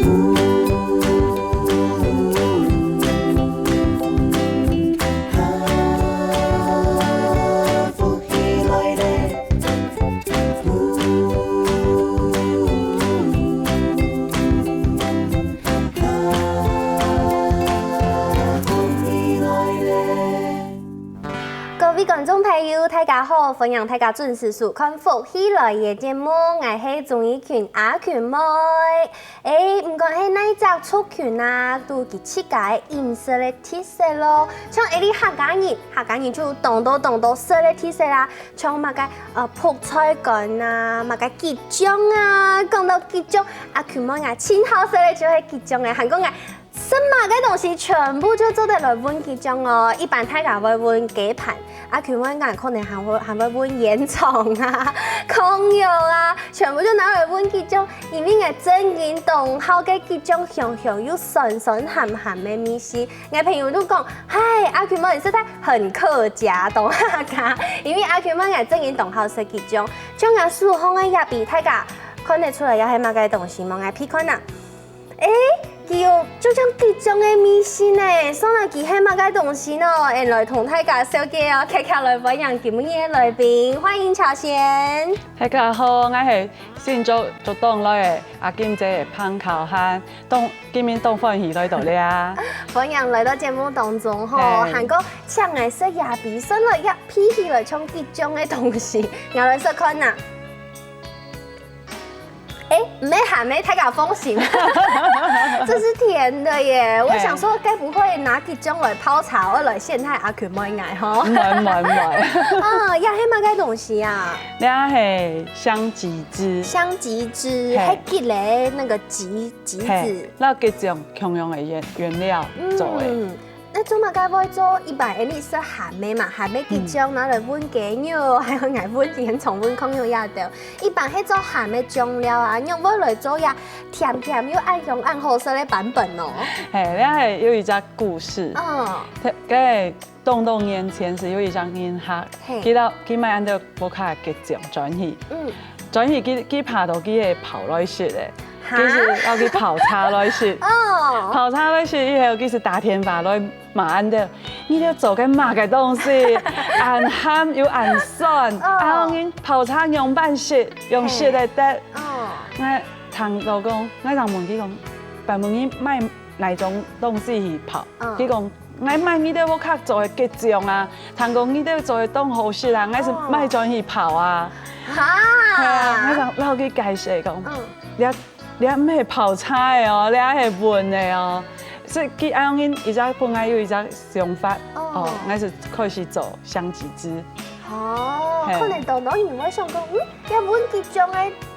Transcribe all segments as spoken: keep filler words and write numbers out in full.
各位觀眾朋友，大家好！歡迎大家準時收看《福氣來了》節目，𠊎係鍾怡群阿群妹。欸，毋管係哪隻族群啊，都有佢自家个飲食个特色咯。像𠊎俚客家人，客家人就當多當多食个特色啦，像麼个呃覆菜乾啊，麼个桔醬啊。講到桔醬，阿群妹𠊎盡好食个就係桔醬欸，還講𠊎 食麼个東西全部就做得來搵桔醬哦。一般大家會搵雞盤，阿群妹𠊎可能還會還會搵煙腸啊、炕肉啊，全部就拿來搵桔醬，因為𠊎正經當好該桔醬香香又酸酸鹹鹹个味緒。𠊎朋友都講：「嗨，阿群妹你實在很客家，當客家。」因為阿群妹𠊎正經當好食桔醬，像𠊎手項个這片，大家看得出來這係麼个東西無？𠊎鼻看啊！ 欸，佢有就像桔醬个味緒呢，算啊佢係麼个東西呢？𠊎來同大家紹介哦，遽遽來歡迎今晡日个來賓，歡迎喬賢。大家好，𠊎係新竹竹東來个阿金姐个彭巧涵，當今晡日當歡喜來到這。歡迎來到節目當中吼，嘿。還過請𠊎食這片，算來這鼻起來像桔醬个東西，𠊎來食看啊。 欸，毋係鹹个，大家放心。這是甜的耶，我想說該不會拿桔醬來泡茶，我來陷害阿群妹𠊎吼。毋會毋會毋會。啊，這係麼个東西啊？這係香桔汁。香桔汁，嘿。係桔个那個桔，桔子。嘿，那桔醬共樣个原，原料做个。嗯。 該做麼个會做？一般𠊎俚食鹹个嘛，鹹个桔醬拿來搵雞肉，還有𠊎搵煙腸、搵炕肉這兜。一般係做鹹个醬料啊，仰會來做這甜甜又恁香恁好食个版本哦？嘿，這係有一隻故事。嗯。該當多年前係有一隻人客，嘿。佢到，佢買恁多屋下个桔醬轉去。嗯。轉去佢，佢怕到佢个泡來食个，哈？佢係愛去泡茶來食。哦。泡茶來食以後，佢係打電話來 罵恁兜，你兜做个麼个東西，恁鹹又恁酸，哦。啊，人泡茶仰般食，用食个得。哦。𠊎聽到講，𠊎正問佢講，「請問你買哪種東西去泡？」嗯。佢講，「𠊎買你兜屋下做个桔醬啊，聽講你兜做个當好食啊，𠊎係買轉去泡啊。」哦。哈。係啊，𠊎正摎佢解釋講，嗯。這 這毋係泡茶个哦，這係搵个哦。所以佢恁樣一直本來有一隻想法，哦。哦，𠊎就開始做香桔汁。哦，嘿。可能當多人會想講，嗯，這搵桔醬个，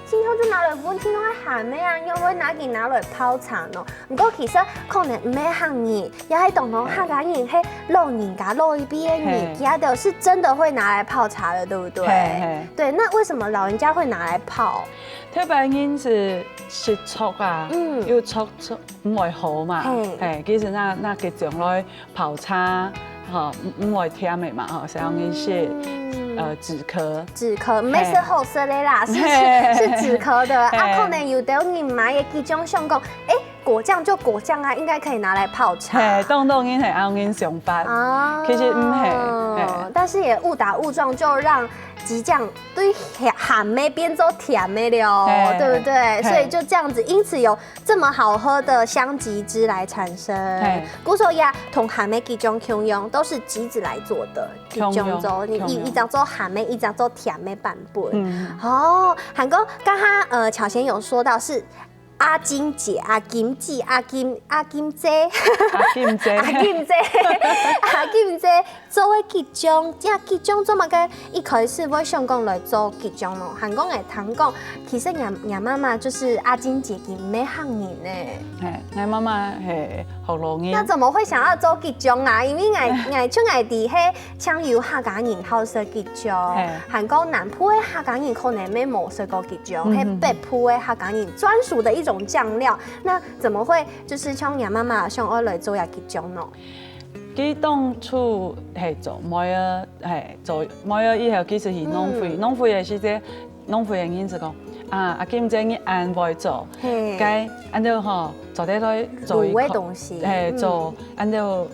經常就拿來搵，經常係鹹个啊，仰會拿佢拿來泡茶呢？毋過其實可能毋係客人，也係當多客家人係老人家老一輩个人，嘿。佢兜係真的會拿來泡茶的，對不對？嘿，嘿。對，那為什麼老人家會拿來泡？ 特別人係食粥啊，嗯。有粥，粥毋會好嘛，嘿。嘿，其實那，那个將來泡茶，吼，毋，毋會甜个嘛，吼，所以人食，嗯。呃，止咳。止咳，毋係食好食个啦，嘿。是，是止咳的。啊，嘿。可能有兜人買个桔醬想講，欸，果醬就果醬啊，應該可以拿來泡茶。嘿，當多人係恁樣想法。哦。其實毋係，嘿。但是也誤打誤撞，就讓桔醬對鹹，鹹个變做甜个了，嘿。對不對？嘿。所以就這樣子，因此有這麼好喝的香桔汁來產生。嘿。故所以啊，同鹹个桔醬共樣，都是桔子來做的，共樣，桔醬做，你，共樣。一，一隻做鹹个，一隻做甜个版本。嗯。哦，還過剛剛，呃，巧賢有說到是阿金姐、阿金姐、阿金，阿金姐。阿金姐。阿金姐，阿金姐 做个桔醬，這桔醬做麼个一開始會想講來做桔醬呢？還講𠊎聽講，其實若，若媽媽就係阿金姐，佢毋係客人呢。嘿，𠊎媽媽係學老人。那怎麼會想要做桔醬啊？因為𠊎，𠊎像𠊎知係淨有客家人好食桔醬，嘿。還講南部个客家人可能乜無食過桔醬，嗯，係北部个客家人專屬的一種醬料。那怎麼會就是像若媽媽想愛來做這桔醬呢？ 佢當初係做妹仔，係做妹仔以後，佢就去農會，嗯。農會个時節，農會个人就講，啊，阿金姐你恁會做，嘿。該恁樣吼，做得來做一款，滷个東西，嘿，嗯。做恁樣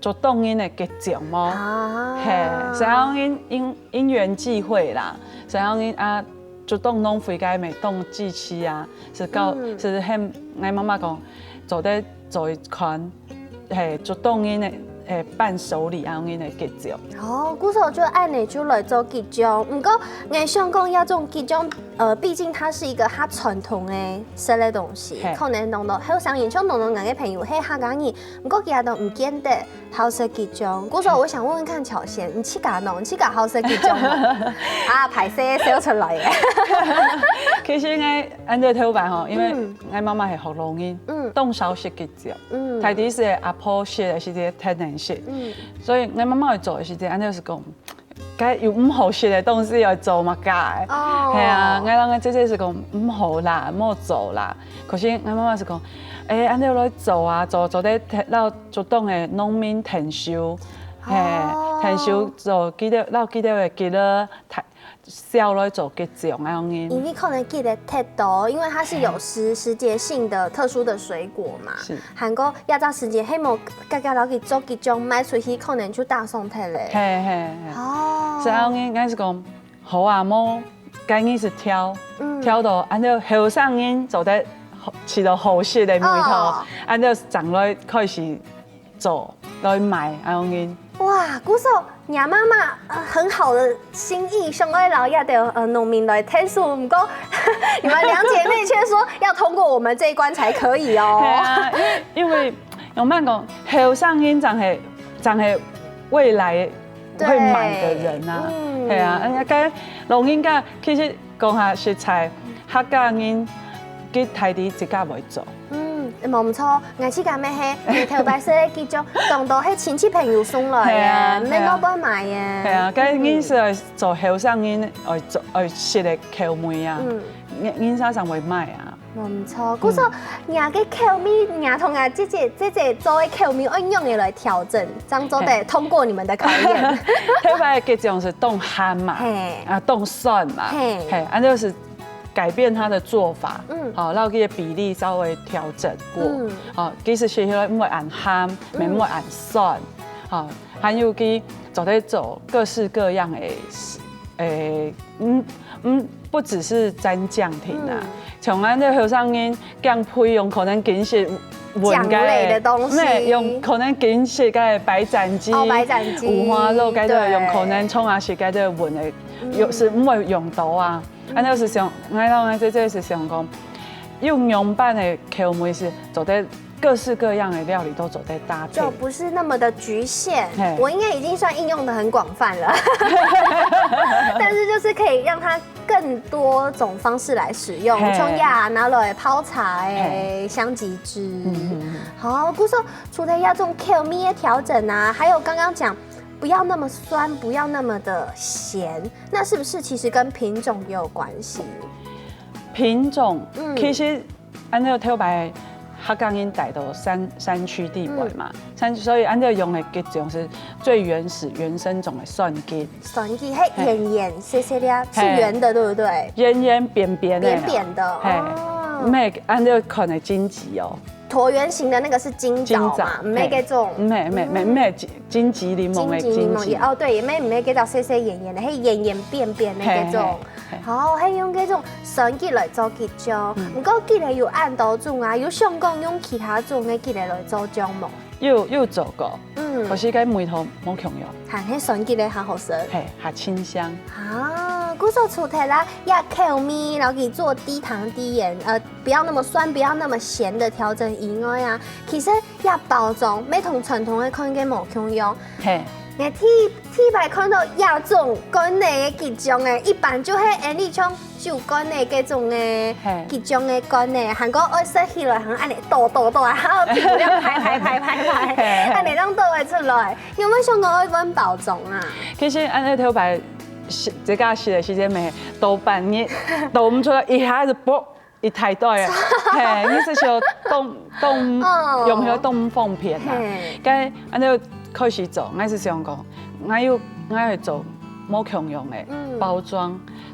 竹筒仁个桔醬無？啊。嘿，所以因，因，因緣際會啦，所以因啊，竹筒弄回該乜當志趣啊，係到，嗯。係喊𠊎媽媽講，做得做一款，嘿，竹筒仁个，嘿，伴手禮恁樣个桔醬。哦，故所就恁樣就來做桔醬。毋過，𠊎想講，這種桔醬，呃，畢竟它是一個較傳統个食个東西，嘿。可能當多後生人，像當多𠊎个朋友，係客家人，毋過佢兜毋見得好食桔醬。故所我想問問看，巧仙，你自家呢？你自家好食桔醬無？啊，歹勢，笑出來了。其實𠊎，恁樣頭擺吼，因為嗯。𠊎媽媽係學老人，嗯。當少食桔醬。 嗯。大抵係阿婆食个時節，天天食。嗯。所以𠊎媽媽會做个時節，恁樣係講，該有毋好食个東西愛做麼个？哦。係啊，𠊎兩个姐姐係講毋好啦，莫做啦。可是𠊎媽媽係講，欸，恁樣來做啊，做，做得摎竹東个農民𢯭手，嘿，哦。𢯭手做幾多，摎幾多个幾多，大 燒來做桔醬恁樣。因為可能桔仔忒多，因為它是有時，時節性的特殊的水果嘛。是。還過這隻時節，係無遽遽摎佢做桔醬賣出去，可能就打爽忒咧。嘿，嘿，嘿。哦。所以恁樣，應該係講，好啊，無，該你係挑，嗯。挑到，恁樣後生人做得，試到好食个味道，哦。恁樣正來開始 做來賣恁樣。哇，故所，你媽媽，呃，很好的心意，想愛摎這兜，呃，農民來𢯭手，毋過，你們兩姐妹卻說要通過我們這一關才可以哦。對啊，因為，因為，我們講，後生人正係，正係未來會買的人啊。對，嗯。對啊，人家該老人家其實 講下實在，客家人佢大抵自家會做。嗯，無毋著，𠊎自家乜係，日頭白色个桔醬，當多係親戚朋友送來个，係啊，係啊。毋係外背買个。係啊，該人係愛做後生人愛做，愛食个口味啊，嗯。人，人常常會買啊。無毋著，故所，嗯。若个口味，若同𠊎姐姐，姐姐做个口味，愛仰仔來調整，正做得通過你們的考驗。係。頭擺个桔醬係當鹹嘛，係。啊，當酸嘛，係。係，恁樣係 改變佢个做法，嗯。好，摎佢个比例稍微調整過，嗯。好，其實食起來毋會恁鹹，嗯。也毋會恁酸，好，還有佢做得做各式各樣个，誒，嗯，嗯，不只是蘸醬定啊，嗯。像恁樣後生人減肥用可能緊食搵个，醬類的東西。對，用可能緊食个白斬雞，哦，白斬雞，五花肉，該兜用可能蔥啊，對。係該兜搵个，嗯。有時毋會用到啊。 嗯。恁樣係想，𠊎摎𠊎姐姐係想講，用仰般个口味係做得各式各樣个料理都做得搭配。就不是那麼的局限，嘿。我應該已經算應用得很廣泛了。但是就是可以讓它更多種方式來使用，嘿。蔥葉啊，拿來泡茶欸，嘿。香吉士。嗯，嗯，嗯。好，故所除了這種口味个調整啊，還有剛剛講 不要那麼酸，不要那麼的鹹，那是不是其實跟品種也有關係？品種，嗯。其實，恁樣頭擺客家人戴到山，山區地帶嘛，嗯。山，所以恁樣用个桔醬係最原始、原生種个酸桔。酸桔，嘿，嘿。圓圓細細粒啊，是圓的，嘿。對不對？圓圓扁扁个啦。扁扁的，嘿。哦。毋係恁樣款个金桔哦。 橢圓形的那個是金棗嘛，金棗，毋係該種。嘿。毋係，毋係，毋係，嗯。毋係金，金桔檸檬个金桔。金桔檸檬，哦，對，也毋係，毋係該種細細圓圓个，係圓圓扁扁个該種。嘿，嘿，嘿。哦，係用該種酸桔來做桔醬。嗯。毋過桔仔有恁多種啊，有想講用其他種个桔仔來做醬無？有，有做過，嗯。可是該味道無共樣。還係酸桔仔較好食。嘿，較清香。啊，故所除忒啦，這口味，然後可以做低糖低鹽，呃， 不要那麼酸，不要那麼鹹的調整以外啊，其實這包裝乜同傳統个看个無共樣。嘿。𠊎第，第一擺看到這種罐仔个桔醬欸，一般就係恁樣像酒罐仔該種个，嘿。桔醬个罐仔，還過愛食起來還恁樣倒倒倒啊，還要漂亮排排排排排，嘿，嘿。恁樣正倒會出來。有無想過愛換包裝啊？其實恁樣頭擺係，自家食个時節乜，倒半日，倒毋出來，一下子啵， 一大袋啊。嘿，你係想當，當，哦。用起來當毋方便啊。嘿。該恁樣開始做，𠊎係想講，𠊎有，𠊎會做無共樣个，嗯。包裝，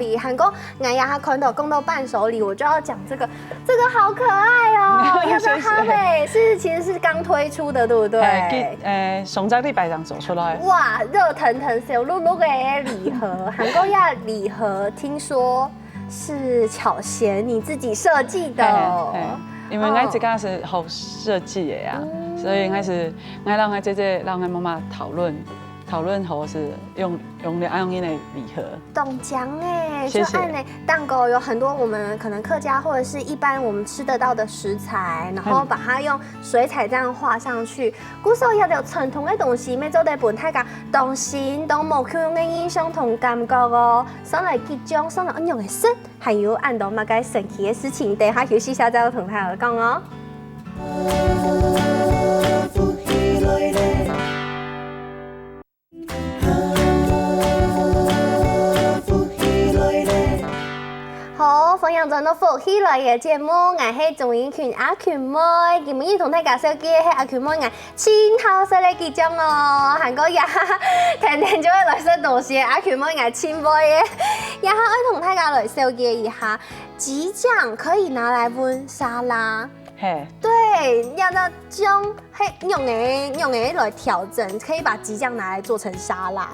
禮，還過𠊎也還看到講到伴手禮，我就要講這個，這個好可愛哦，要不要哈嘞？是，其實是剛推出的，對不對？哎，今，哎，上隻禮拜正做出來。哇，熱騰騰、燒漉漉个禮盒，還過這禮盒聽說是巧賢你自己設計的哦。嘿，嘿，因為𠊎自家係好設計个啊，哦。所以𠊎係，𠊎摎𠊎姐姐、摎𠊎媽媽討論，討論後係用，用了恁樣个禮盒。當靚欸，謝謝。就恁樣，蛋糕有很多我們可能客家或者是一般我們吃得到的食材，然後把它用水彩這樣畫上去。故所這兜傳統个東西，愛做得分大家當新、當無共樣个印象同感覺哦。上來結帳，上來恁樣个食，還有恁多麼个神奇个事情，等一下休息一下再同大家講哦。 好，歡迎轉到福氣來了節目，𠊎係鍾穎群阿群妹。今晡日同大家紹介个係阿群妹𠊎盡好食个幾種哦，還過也天天就會來食東西个阿群妹𠊎盡會个。也還愛同大家來紹介一下，桔醬可以拿來炆沙拉。嘿。對，這个醬係用个用个來調整，可以把桔醬拿來做成沙拉。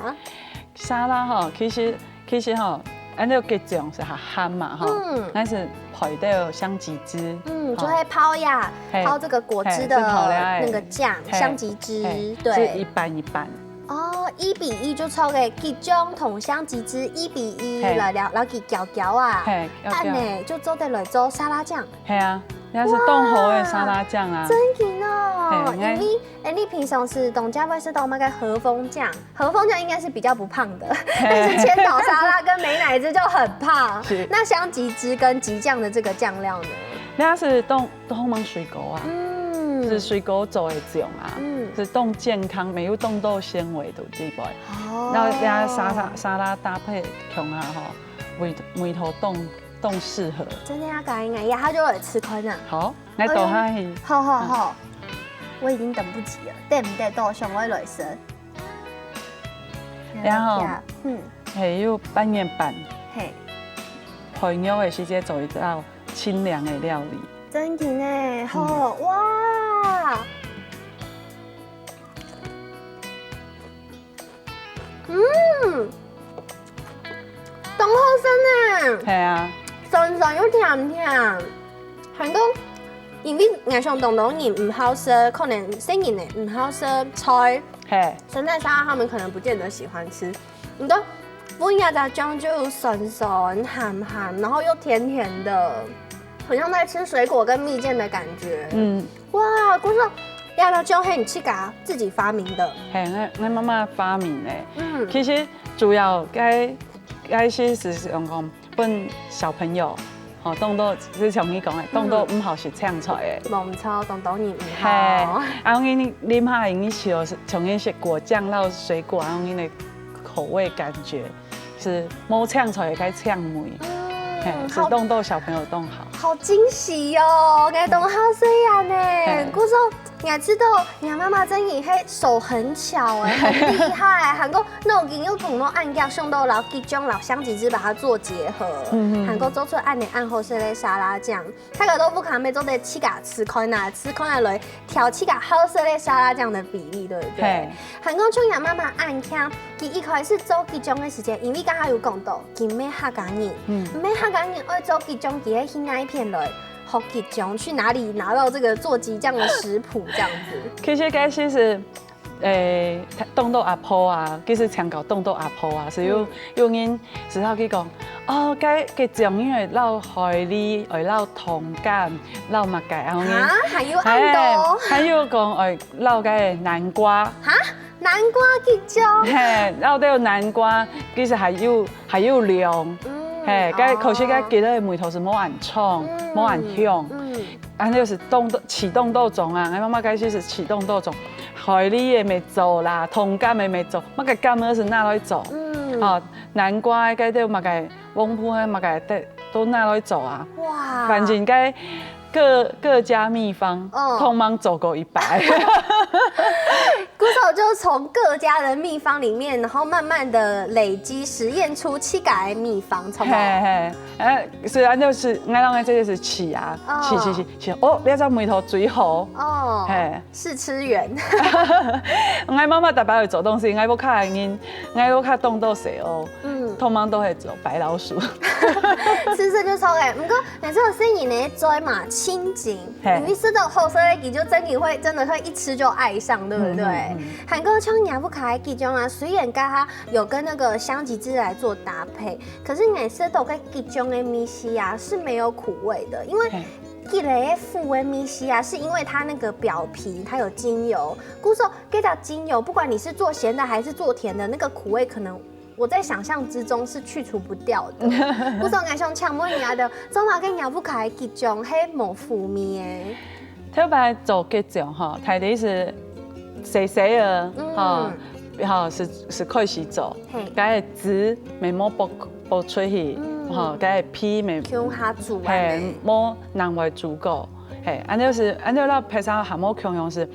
沙拉吼，其實，其實吼，恁樣桔醬係較鹹嘛吼，嗯。但是配到香桔汁，嗯，吼。就會泡呀，嘿，泡這個果汁的嘿，是泡了欸。那個醬，嘿，香桔汁，嘿，對。是一半一半。哦，一比一就做个桔醬同香桔汁一比一嘿。來了，然後佢攪攪啊，嘿，攪攪。恁樣就做得來做沙拉醬。嘿啊，該係當好个沙拉醬啊。哇，真緊哦，嘿，因為，哎，你平常時當常會食到麼个和風醬？ 和風醬應該是比較不胖的，嘿。但是千島沙拉跟美乃滋就很胖。是。那香桔汁跟桔醬的這個醬料呢？該係當，當滿水果啊，嗯。係水果做个醬啊，嗯。係當健康，沒有當多纖維的基本。哦。那該沙拉，沙拉搭配共下吼，味，味道當，當適合。真的要改一改，以後就來試看啊。好，𠊎倒下去。哎呦，好好好，我已經等不及了，等毋得到，想愛來食。 然後，嗯。還有半年半，嘿。配肉个時節做一道清涼个料理。真緊呢，嗯。好，哇！嗯，當好食呢。係啊。酸酸又甜甜，還過，因為𠊎想當多人毋好食，可能細人仔毋好食菜， 嘿。生菜沙拉他們可能不見得喜歡吃。毋過，分這隻醬就酸酸、鹹鹹，然後又甜甜的，很像在吃水果跟蜜餞的感覺。嗯。哇，故所這隻醬係你自家自己發明的。嘿，𠊎，𠊎媽媽發明个。嗯。其實主要該，該係，係想講， 分小朋友，吼，當多，就像你講个，嗯。當多毋好食青菜个。無錯，當多人毋好。嘿，啊，因為你啉下，你像，像你食果醬摎水果，啊，因為口味感覺係無青菜个該青味，嗯，嘿，係好。當多小朋友當好。好驚喜哦，𠊎當好食啊呢。嘿。故所你還知道，你媽媽真的係手很巧欸，很厲害欸，還過腦筋又動到恁遽，想到摎桔醬摎香吉士把它做結合，嗯嗯嗯。還過做出恁呢恁好食个沙拉醬。大家都毋敢，愛做得自家試看啊，試看啊來調自家好食个沙拉醬的比例，對不對？嘿。還過像你媽媽恁慶，佢一開始做桔醬个時間，因為剛剛有講到，佢毋係客家人，嗯。毋係客家人愛做桔醬，佢係去哪一片來？ 學桔醬，去哪裡拿到這個做桔醬的食譜這樣子？其實該時係，誒，當到阿婆啊，其實請教當到阿婆啊，係有，嗯。有人時候去講，哦，該桔醬愛摎海蛎，愛摎糖柑，摎麼个，然後呢，啊，還有恁多？嘿，還有講，愛摎該南瓜。哈？ 南瓜桔醬。嘿，然後這个南瓜其實還有，還有涼。嗯，嘿，該，哦。可惜該桔个味道係無恁重，嗯，無恁香。嗯。啊，該就係當多，試當多種啊，𠊎媽媽該時係試當多種，海蛎个乜做啦，糖柑个乜做，麼个柑个係拿來做。嗯。哦，南瓜个該兜麼个，黃瓠个麼个，都，都拿來做啊。哇。反正該各，各家秘方，哦。通通做過一擺。 故所就從各家的秘方裡面，然後慢慢地累積，實驗出自家个秘方，著無？嘿，嘿，誒，所以恁樣係，𠊎兩个這个係試啊，哦。試，試，試，試，哦，這隻味道最好。哦，嘿。試吃員。𠊎媽媽逐擺會做東西，𠊎屋下个人，𠊎屋下當多細哦，嗯。通常都會做白老鼠。試試就著欸，毋過，但是有細人呢，嘴嘛清淨， 嘿。因為食到好食个，佢就真的會，真的會一吃就愛上，對不對？嗯，嗯，嗯。還過像若屋下个桔醬啊，雖然佮它有跟那個香吉士來做搭配，可是你食到个桔醬个味緒啊，是沒有苦味的，因為嘿。桔个苦个味緒啊，是因為它那個表皮它有精油，故所這个精油，不管你是做鹹的還是做甜的，那個苦味可能 我在想像之中是去除不掉的。故所𠊎想請問你啊，就做麼个若屋下个桔醬係無苦味个？頭擺做桔醬吼，大體係細細个，嗯。吼，吼，係，係開始做，嘿。該个籽乜無剝，剝出去，嗯。吼，該个皮乜共下煮啊嘿，呢。無另外煮過，嘿，恁樣係，恁樣摎別儕還無共樣係，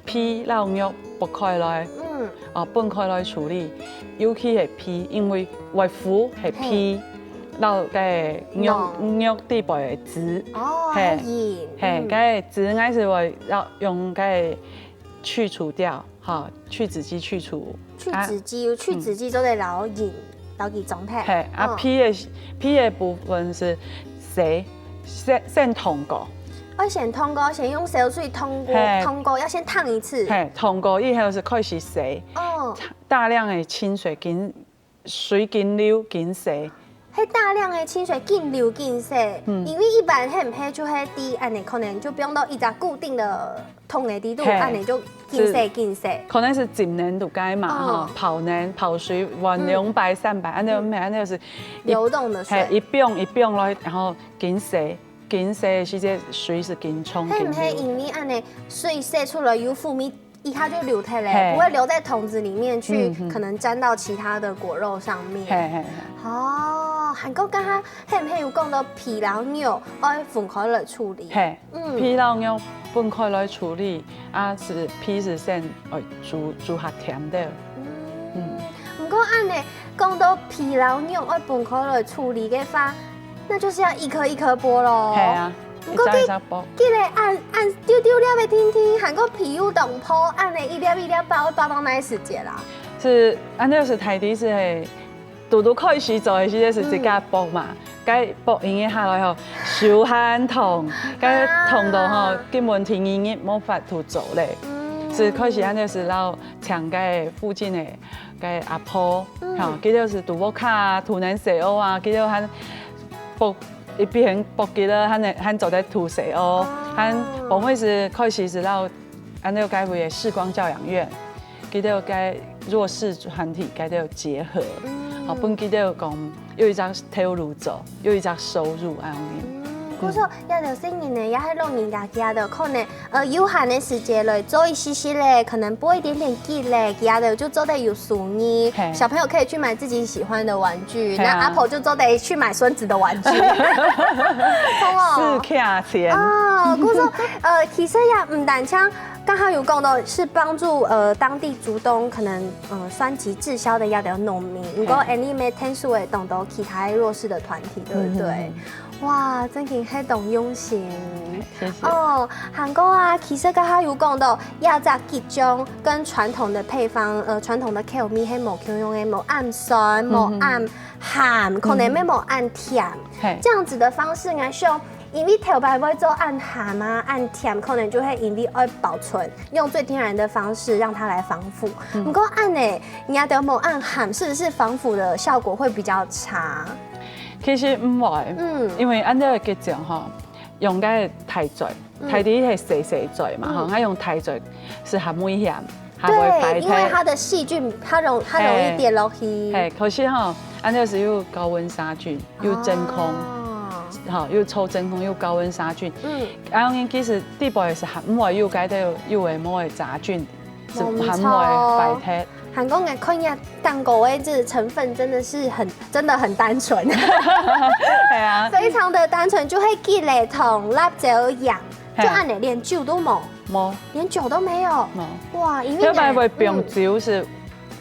皮摎肉剝開來，嗯。啊，分開來處理，尤其係皮，因為會苦係皮，嘿。摎該肉，喏。肉底背个籽，哦，嘿，還有，嘿，嗯。該籽𠊎係會摎用該去除掉，哈，去籽機去除。去籽機，啊，去籽機做得摎仁 摎佢裝忒。嘿，啊，哦。皮个，皮个部分係洗，先，先燙過。愛先燙過，先用燒水燙過，嘿。燙過，要先燙一次。嘿，燙過以後係開始洗。哦。大量个清水緊，水緊流緊洗。係大量个清水緊流緊洗，嗯。因為一般係毋係就係滴恁呢，可能就放到一隻固定个 桶个底肚，嘿。恁呢就緊洗緊洗。可能係浸等就該嘛，哦。吼，泡等，泡水，換兩擺、嗯。三擺，恁呢，嗯。毋係，恁呢係一，流動的水。嘿，一放一放落去，然後緊洗，緊洗个時節水係緊沖，係毋係緊流。因為恁呢水洗出來有苦味，一下就流忒了，嘿。不會留在桶子裡面去，嗯，嗯。可能沾到其他的果肉上面。嘿，嘿，嘿。哦，還過剛剛係毋係有講到皮摎肉愛分開來處理？嘿。 嗯。皮摎肉分開來處理，啊，係皮係先愛煮，煮較甜个。嗯。嗯。毋過恁呢，講到皮摎肉愛分開來處理个話，那就是要一顆一顆剝咯。係啊，毋過佢，一隻一隻剝。佢个恁，恁丟丟粒个定定，還過皮又當薄，恁呢一粒一粒剝，愛剝到哪時節啦？係，恁呢係大體係 拄拄開始做个時節係自家剝嘛，嗯。該剝完个下來吼，手還痛，該痛到吼，啊。根本第二日無法度做咧。嗯。係開始恁呢係摎請該附近个該阿婆，嗯。吼，佢兜係拄屋下啊，拄等細人啊，佢兜還剝，一邊剝佢兜，還，還做得拄細人，哦。還後尾係開始係摎 恁呢該位个視光教養院，佢兜个弱勢團體，佢兜結合，嗯。吼，分佢兜講有一隻頭路做，有一隻收入恁樣。嗯，故所，這兜細人呢，也係老人家，佢兜可能，呃，有閒个時節來做一息息咧，可能剝一點點桔咧，佢兜就做得有收入。嘿。小朋友可以去買自己喜歡的玩具，嘿啊。那阿婆就做得去買孫子的玩具。懂哦？是欠錢。哦，故所，呃，其實也毋單淨那他有講到是幫助呃當地竹東可能呃酸疾滯銷的一个農民，毋過恁呢也聽說會當多其他弱勢的團體，對不對？哇，真經係當用心。謝謝。哦，還過啊，其實剛剛有講到，這隻桔醬跟傳統的配方，呃，傳統的口味係無共樣个，無恁酸，無恁鹹，可能也無恁甜。嘿，這樣子的方式，𠊎想，因為頭擺會做恁鹹啊、恁甜，可能就會因為愛保存，用最天然的方式讓它來防腐。不過恁呢，你也都無恁鹹，是不是防腐的效果會比較差？其實毋會，嗯因為恁樣个桔醬吼，用个大嘴，大啲係細細嘴嘛吼，該用大嘴係較危險，較會壞對，因為忒。它的細菌，它容它容易跌落去。嘿，可是吼，恁樣係有高溫殺菌，有真空，哦吼，有抽真空，有高溫殺菌。嗯，啊，因為其實底背係還毋會有該兜有个無个雜菌，係還毋會壞忒。還講𠊎看一下蛋糕的這成分真的是很真的很單純，係啊，非常的單純，就係桔仔糖、辣椒、鹽，嘿就恁呢，連酒都無，無連酒都沒有。無。哇，因為頭擺會放嗯酒係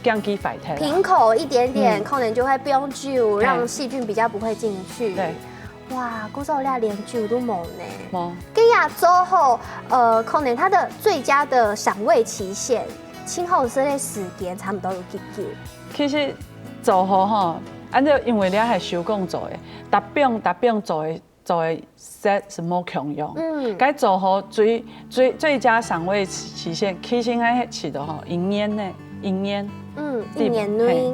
驚佢壞忒啦。瓶口一點點，嗯可能就會放酒，嘿讓細菌比較不會進去。對，哇，故所這連酒都無呢。無。這樣做後，呃，可能它的最佳的賞味期限，盡好食个時間差不多有幾久？其實做好吼，恁樣因為你係手工做个，逐餅逐餅做个做个色係無共樣。嗯該做好最最最佳賞味期限，其實應該係到吼一年呢，一年。嗯，一年內。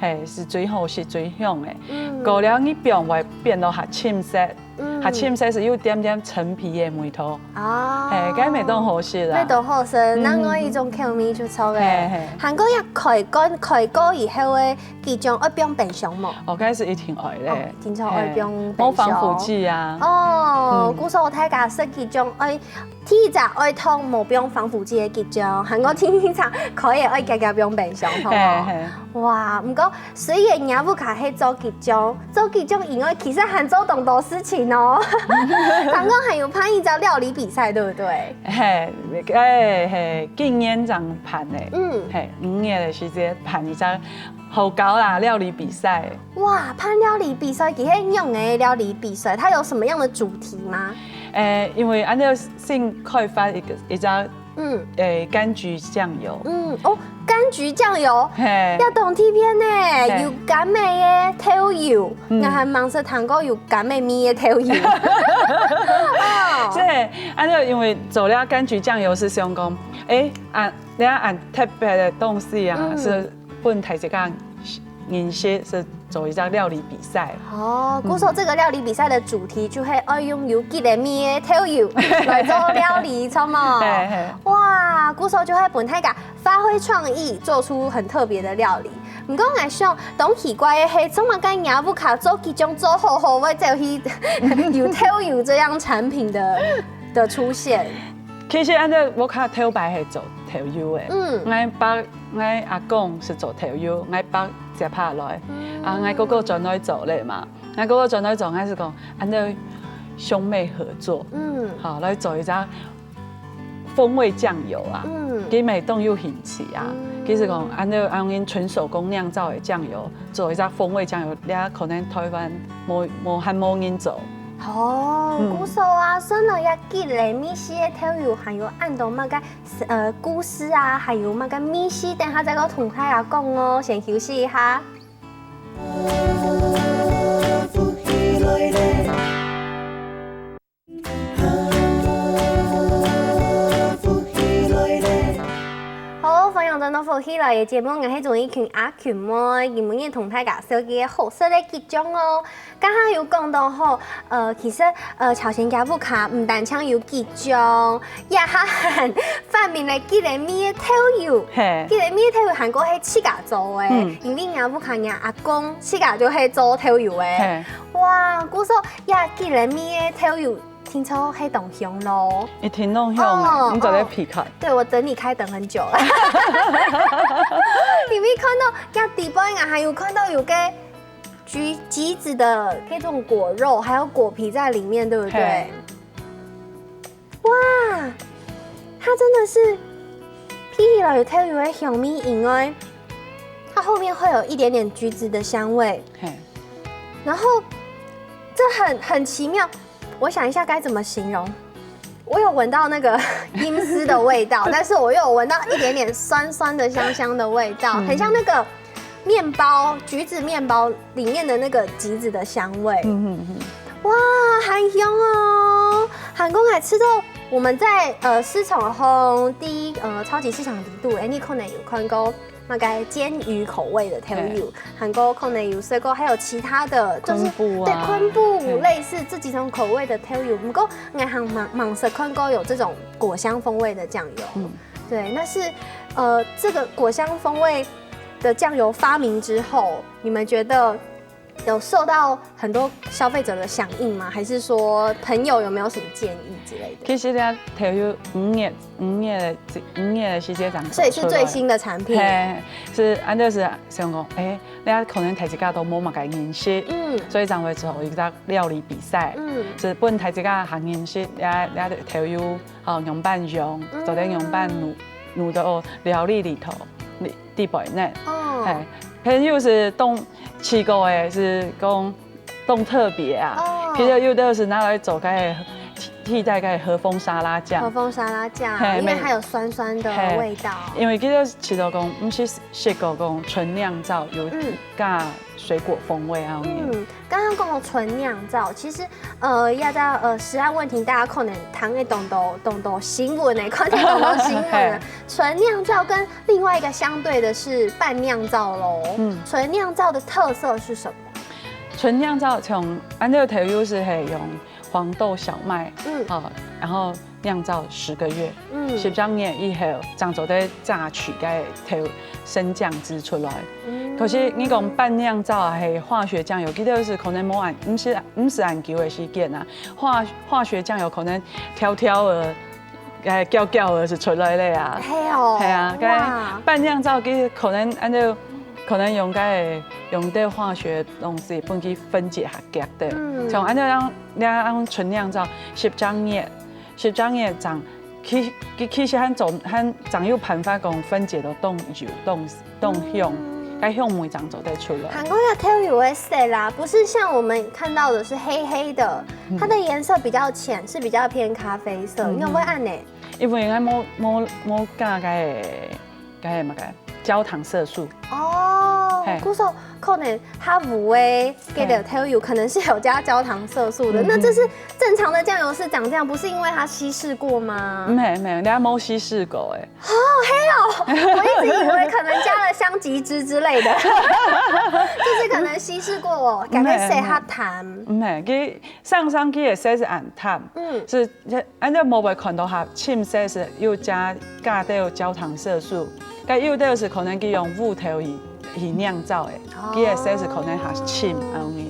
嘿，係最好食最香个。嗯過了你放會變到較深色，嗯較深色係有點點陳皮个味道。哦，嘿，該乜當好食啦。乜當好食，嗯另外一種口味就著个。嘿嘿還過愛開罐，開罐以後个桔醬愛放冰箱無？哦，該係一定愛哦咧。一定愛放冰箱嘿無防腐劑啊。哦，嗯故所大家食桔醬愛第一隻愛燙無放防腐劑个桔醬，還過第二隻可以愛遽遽放冰箱，好無？嘿嘿。哇，毋過雖然若屋下係做桔醬，做桔醬以外，其實還做當多事情哦。剛剛還有辦一隻料理比賽，對不對？嘿，嘿嘿，今年正辦个。嗯，嘿，五月个時節辦一隻好搞啦料理比賽。哇，辦料理比賽，其實仰个料理比賽，它有什麼樣的主題嗎？誒，因為恁樣新開發一個一隻嗯誒柑橘醬油。嗯，哦，柑橘醬油，嘿，要懂T P N 呢，嘿有柑仔个豆油，嗯我還吂識聽過有柑仔味个豆油。哦這恁樣因為做了柑橘醬油係想講，誒，啊，你看恁特別个東西啊，嗯係分大自家認識，係做一隻料理比賽。哦，故所這個料理比賽的主題就係愛用有桔仔味个豆油來做料理，著無？嘿嘿。哇，故所就會分大家發揮創意，做出很特別的料理。毋過𠊎想，當奇怪个係，做麼个若屋下做桔醬做好好，會走去有豆油這樣產品的的出現？其實恁樣屋下頭擺係做豆油个，嗯𠊎爸𠊎阿公係做豆油，𠊎爸接下來，啊，𠊎哥哥轉來做咧嘛，𠊎哥哥轉來做，𠊎係講恁樣兄妹合作，嗯好來做一隻風味醬油啊。嗯佢乜當有興趣啊，嗯佢係講恁樣恁樣純手工釀造个醬油，做一隻風味醬油，你可能台灣無無還無人做。哦，嗯故所啊，算了，這桔仔味緒个豆油還有恁多麼个呃故事啊，還有麼个味緒，等下再過同大家講哦。先休息一下。好，歡迎轉到福氣來了節目，𠊎係鍾意群阿群妹，今晡日同大家紹介好食个桔醬哦。剛剛有講到吼，呃，其實呃朝鮮厥屋下毋單淨有桔醬，也還發明了桔仔味个豆油。嘿，桔仔味个豆油還過係自家做个，嗯因為若屋下若阿公自家就係做豆油个。嘿，哇，故所這桔仔味个豆油聽說係當香咯。一定當香哦个，你做得鼻看。對，我等你開等很久了。你沒看到這底背啊，還有看到有個橘橘子的那種果肉，還有果皮在裡面，對不對嘿？哇，它真的是鼻起來有豆油的香味以外，它後面會有一點點橘子的香味，嘿，然後这很很奇妙。我想一下该怎么形容。我有闻到那个阴司的味道，但是我又有闻到一点点酸酸的、香香的味道，很像那个面包，橘子面包里面的那个橘子的香味。嗯嗯嗯，哇，還香哦！還講欸，吃到我們在呃市場項第一呃超級市場裡肚，欸，你可能有看過那个煎魚口味的豆油，還過可能有試過，還有其他的，就是昆布啊對昆布嗯類似這幾種口味的豆油。不過，𠊎還蠻蠻少看過有這種果香風味的醬油。嗯對，那是呃這個果香風味的醬油發明之後，你們覺得有受到很多消費者的響應嗎？還是說朋友有沒有什麼建議之類的？其實咧，豆油五月五月五月个時節正所以是最新的產品。嘿，是安德是想講，欸，你可能大自家都無麼个認識，嗯所以正會做一个料理比賽，嗯是分大自家還認識，你你豆油吼仰般用，做得仰般弄弄到料理裡頭，裡底背呢。哦嘿，朋友是當奇怪个，是講當特別啊。哦其實有的是拿來做个替替代个和風沙拉醬和。風沙拉醬，嘿没因為它有酸酸的嘿味道。因為其實試著講，毋係試過講純釀造有嗯加水果風味啊。嗯，剛剛講到純釀造，其實呃，要到呃食安問題，大家可能聽得懂到懂到新聞呢，看得懂到新聞嘿。純釀造跟另外一個相對的是半釀造嘍。嗯純釀造的特色是什麼？純釀造像安德豆油是係用黃豆小麥，嗯啊，然後釀造十個月，嗯十隻月以後，正做得榨取該豆生醬汁出來。嗯可是你講半釀造啊，係化學醬油，其實是可能無恁，毋係毋係恁久个時間啊。化化學醬油可能調調仔，誒，攪攪仔就出來了啊。係哦，係啊，該哇，半釀造其實可能安到可能用該用个化學東西分佢分解較遽个。嗯像安到樣樣純釀造十隻月，十隻月正其其其實還做還正有辦法講分解到當油當當香，該香味正做得出來。韓國个豆油个色啦，不是像我們看到的是黑黑的，它的顏色比較淺，是比較偏咖啡色，嗯你有沒有按呢？因為應該無無無加該該麼个焦糖色素。哦嘿，故所可能它有个這个豆油可能是有加焦糖色素的，嗯那這是正常的醬油是長這樣，不是因為它稀釋過嗎？毋係毋係，人家無稀釋過誒。我一直以為可能加了香吉汁之類的，就是可能稀釋過哦，感覺色較淡。毋係，佢上上去个色係恁淡，嗯是安到無會看到較深色係有加加到焦糖色素，該有个係可能佢用烏豆去去釀造个，哦佢个色係可能較深恁樣。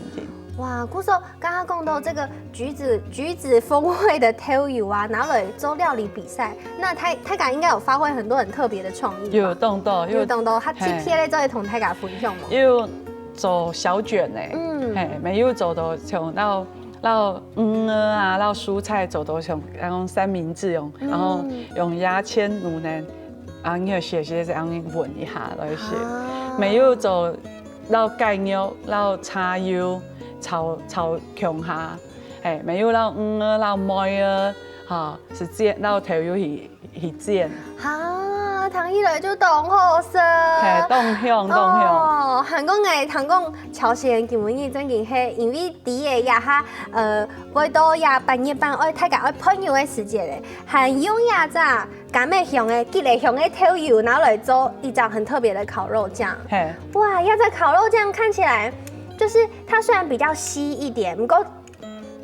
哇，故所剛剛講到這個橘子橘子風味的豆油啊，拿來做料理比賽，那大大家應該有發揮很多很特別的創意吧？有當多，有當多，佢嘿特別咧做得同大家分享嗎？有做小卷誒，嗯嘿，乜有做到像摎摎魚仔啊，摎蔬菜做到像用三明治用，然後用牙籤摎呢，啊，你有寫寫這樣搵一下來寫。啊乜有做摎雞肉、摎茶油炒炒共下，嘿，乜有摎魚仔、摎梅仔，哈，係煎摎豆油去去煎，啊，聽起來就當好食。嘿，當香當香。哦，還講誒，聽講朝鮮今晡日正經係因為知个這下，呃，會到這八月半，愛大家愛朋友个時節咧，還用這隻柑仔香个、桔仔香个豆油，拿來做一張很特別的烤肉醬。嘿，哇，這隻烤肉醬看起來就是它雖然比較稀一點，不過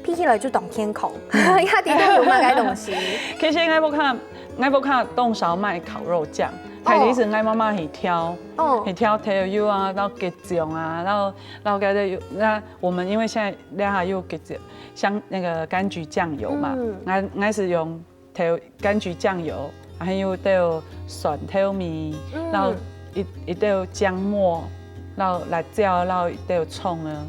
鼻起來就當健康，這底肚有麼个東西？其實𠊎屋下，𠊎屋下當少買烤肉醬，大體係𠊎媽媽去挑，哦去挑豆油啊，摎桔醬啊，摎摎該个有，那我們因為現在這下有桔醬，像那個柑橘醬油嘛嗯，𠊎𠊎係用豆柑橘醬油，還有兜蒜頭米，嗯然後一一兜薑末，然後辣椒，然後一兜蔥啊，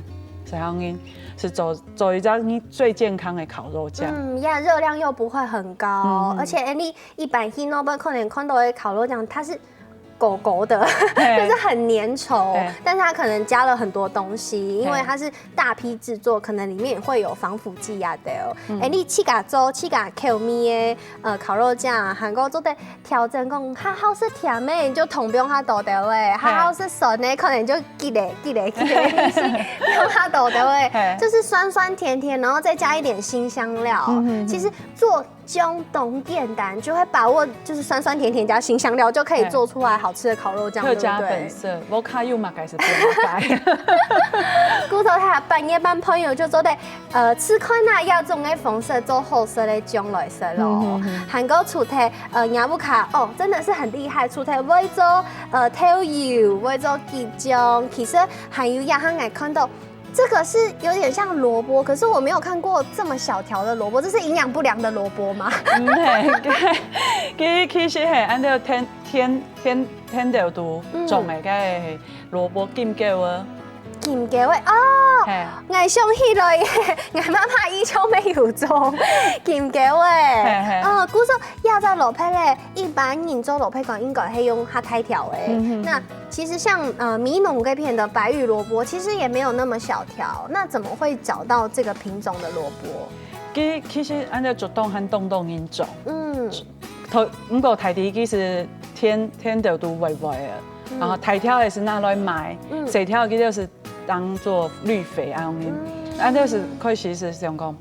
這樣个。係做做一隻你最健康个烤肉醬。嗯，呀，热量又不会很高，嗯而且哎，你一般去那边可能看到的烤肉酱，它是狗狗的，嘿就是很粘稠嘿，但是它可能加了很多东西，因为嘿它是大批制作，可能里面也会有防腐剂啊的哦。嗯哎，你自家做自家口味的呃烤肉酱，还有做得调整讲，他好食甜的，你就同用下多点味；他好食酸的，可能就记得记得记得，用下多点味，嘿就是酸酸甜甜，然后再加一点辛香料。嗯哼哼其实做这种东简单，就会把握就是酸酸甜甜加辛香料，就可以嘿做出来好吃的烤肉酱，客家对不对？本色，無卡又嘛，該係變態。古早他半夜半朋友就做得，呃，試看啊，用這種个方式做好食个醬來食咯。嗯哼哼還過除忒呃，若屋下哦，真的是很厲害，除忒會做呃豆油，會做桔醬，其實還有一項𠊎看到。這個是有點像蘿蔔，可是我沒有看過這麼小條的蘿蔔，這是營養不良的蘿蔔嗎？嗯，嘿，佢佢其實係按照天天天天豆肚種个該蘿蔔金豆啊，金豆个哦，嘿，𠊎想起來耶，𠊎媽媽以前乜有種金豆个。嘿嘿哦，故所這隻蘿蔔咧，一般人做蘿蔔乾應該係用較大條个。嗯哼那其實像呃美濃這片的白玉蘿蔔，其實也沒有那麼小條，那怎麼會找到這個品種的蘿蔔？佢其實按照竹東還東東人種，嗯，頭毋過大體佢係天天豆肚歪歪个，嗯然後大條个係拿來賣，嗯細條佢就係當做綠肥恁樣。嗯啊，就是開始係想講，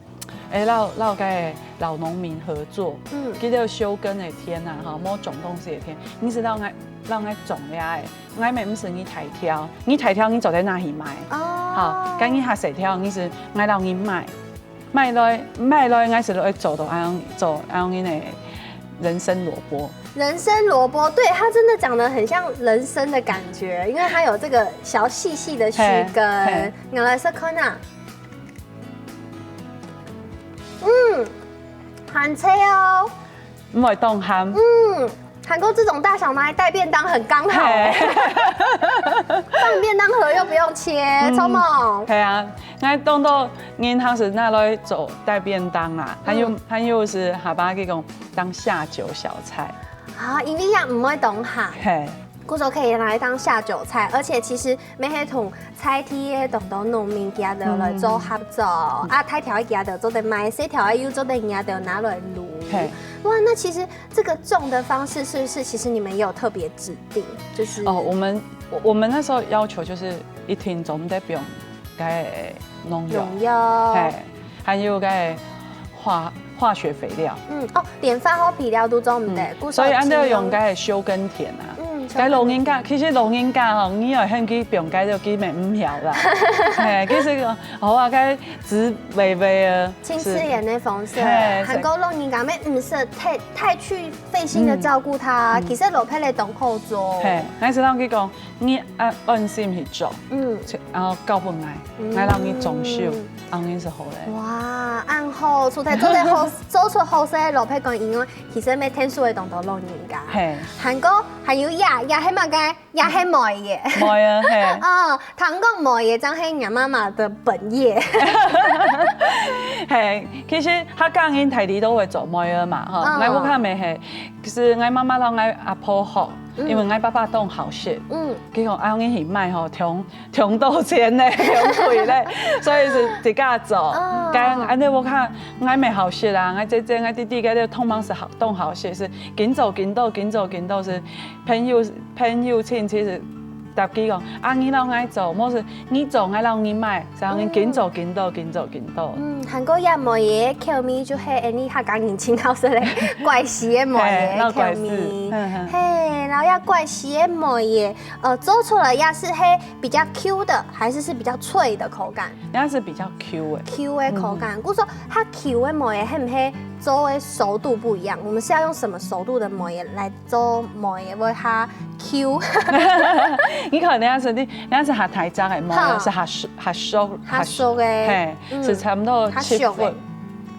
誒，摎摎該老農民合作，嗯佢就休耕个田啊，吼，無種東西个田，你係摎𠊎摎𠊎種了个，𠊎乜毋使你大條，你大條你做得拿去賣。哦，好，該你較細條，你係𠊎摎你賣，賣來賣來，𠊎係來做到恁樣做恁樣个人參蘿蔔。人參蘿蔔，對，它真的長得很像人參的感覺，因為它有這個小細細的鬚根。嘿嘿我來試看啊，嗯，很脆哦，毋會當鹹。嗯，還過這種大小拿來帶便當很剛好欸，嘿放便當盒又不用切，超猛。係啊，𠊎當多人還係拿來做帶便當啦，還有還有係下把佢講當下酒小菜，啊，因為也毋會當鹹，嘿，故所可以拿來當下酒菜，而且其實乜係同在地个當多農民佢兜來做合作，啊，大條个佢兜做得賣，細條个又做得佢兜拿來滷。嘿，哇，那其實這個種的方式是不是其實你們也有特別指定，就是哦，我們我我們那時候要求就是一定總得不用該農藥，農藥，嘿，還有該化化學肥料。嗯，哦，連化學肥料都做毋得，故所以恁樣用該該休耕田啊，嗯，該老人家其實老人家吼，你愛喊佢放該就佢乜毋曉啦，嘿，其實好啊，該植微微啊，青青个方式，嘿還過老人家乜毋使太太去費心的照顧它，其實蘿蔔仔當好做。嘿，還係讓佢講，你安安心去種，嗯，然後交分𠊎，𠊎讓你種秀，恁樣係好咧。哇，恁好，除忒做得好做出好食个蘿蔔乾以外，其實乜𢯭手个當多老人家。嘿，還過還有呀，呀係麼个？呀係糜仔。糜仔，嘿。哦，聽講糜仔正係若媽媽的本業。嘿，其實客家人大體都會做糜仔嘛，吼。嗯𠊎屋下乜係，其實𠊎媽媽摎𠊎阿婆學，因為𠊎爸爸當好食，嗯，佢講啊，你去賣吼，忒忒多錢咧，忒貴咧，所以係自家做。哦該恁樣屋下，𠊎乜好食啊，𠊎姐姐、𠊎弟弟該兜通常係好當好食，係緊做緊多，緊做緊多，係朋友朋友親戚係。 搭佢講，啊，你摎𠊎做，無係你做，𠊎摎你賣，這樣緊做緊多，緊做緊多。嗯，還過這糜仔口味就係恁呢客家人盡好食个怪死个糜仔口味。嘿，然後這怪死个糜仔，呃，做出來也係係比較Q的，還是是比較脆的口感？應該係比較Q个。 Q个口感，故所較Q个糜仔係毋係做个熟度不一樣？我們是要用什麼熟度的糜仔來做糜仔會較Q？你可能係你，你係較大隻个糜仔，哈係較熟較熟較熟个嘿，嗯係差毋多七較熟个分、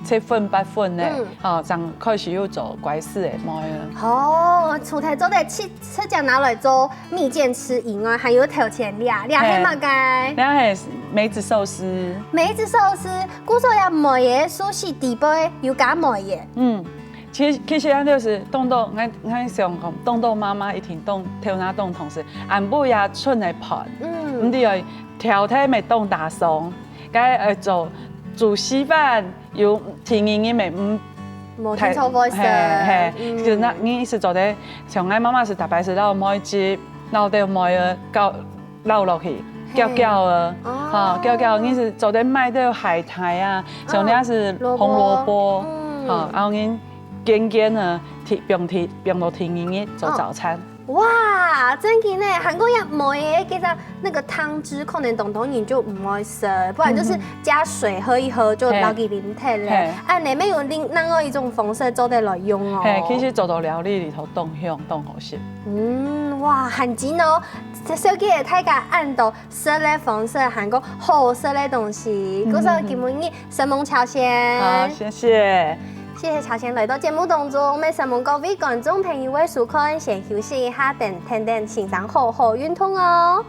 七分八分呢嗯，吼，正開始有做怪死个糜仔。哦，除忒做得直直接拿來做蜜餞食以外，還有頭前這，這係麼个？你係梅子壽司。梅子壽司，故所這梅仔壽司底背有加梅仔。嗯，其實其實咱就是當多，俺俺想講，當多媽媽一定當頭那當痛是，恁不也剩个飯，嗯，你就要挑忒，袂當打爽，該呃做煮稀飯有第二日袂嗯，無聽錯會食。嘿嘿，嗯，就那你是做得，像俺媽媽是大白是老梅子，老豆梅仔搞。 撈落去，攪攪啊，哈，攪攪，你是做得買兜海苔啊，像你係紅蘿蔔，哈，然後你煎煎啊，提放提放落去，日日做早餐。哇，真个呢，還過要梅仔，其實那個湯汁可能當多人就毋愛食，不然就是加水喝一喝就撈去啉忒咧。啊，你沒有另另外一種方式做得來用哦。嘿，其實做到料理裡頭當香當好食。嗯，哇，還真哦。 小姐，大家恁多食个方式，還過好食个東西，故所今晡日承蒙喬先。好，謝謝。謝謝喬先來到節目當中，𠊎承蒙各位觀眾朋友个收看，先休息一下，等等等先生好好運動哦。